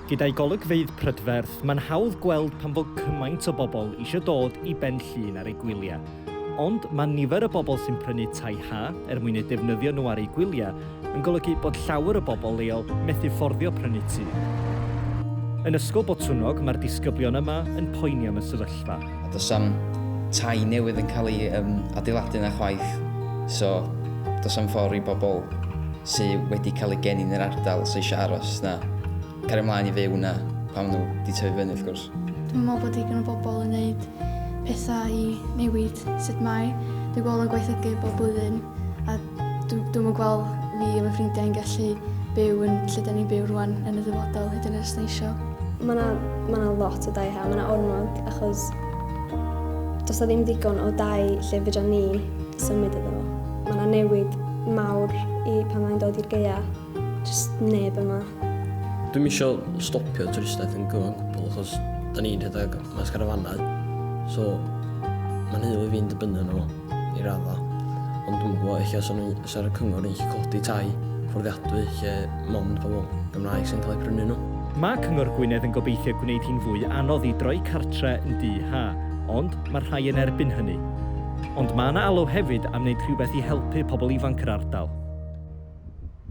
Gyda'i golygfeydd prydferth, mae'n hawdd gweld pam fod cymaint o bobl eisiau dod i Ben Llŷn ar eu gwyliau. Ond mae nifer y bobl sy'n prynu tai ha er mwyn eu defnyddio nhw ar eu gwyliau yn golygu bod llawer o bobl leol methu fforddio prynu tŷ. Yn Ysgol Botwnnog mae'r disgyblion yma yn poeni am y sefyllfa. A does 'am tai newydd yn cael eu um, adeiladu na chwaith, so does 'am ffordd i bobl sy wedi cael eu geni yn yr ardal sy eisiau aros na cario ymlaen i fyw 'na pan maen nhw wedi tyfu fyny wrth gwrs. Dwi'n meddwl bod digon o bobl yn neud pethau i newid sut mae. Dwi'n gweld o'n gwaethygu bob blwyddyn a dwi'm yn gweld fi a fy ffrindiau yn gallu byw yn lle da ni'n byw rwan yn y dyfodol hyd yn oed os ni isio. Mae 'na ma' 'na lot o dai ha, mae 'na ormod achos does 'na ddim digon o dai lle fedra ni symud iddo fo. Mae 'na newid mawr i pan mae'n dod i'r gaea, jyst neb yma. Dwi'm isio stopio twristiaeth yn gyfan gwbl achos da ni'n rhedeg maes carafanau, so mae'n nheulu fi'n dibynnu arno fo i radda. Ond dwi'm yn gwybod, ella 'sa nhw, 'sa'r cyngor yn gallu codi tai fforddiadwy lle mond pobl Gymraeg sy'n cael eu prynu nhw. Mae Cyngor Gwynedd yn gobeithio gwneud hi'n fwy anodd i droi cartre yn dŷ ha, ond mae rhai yn erbyn hynny. Ond mae 'na alw hefyd am wneud rhywbeth i helpu pobl ifanc yr ardal.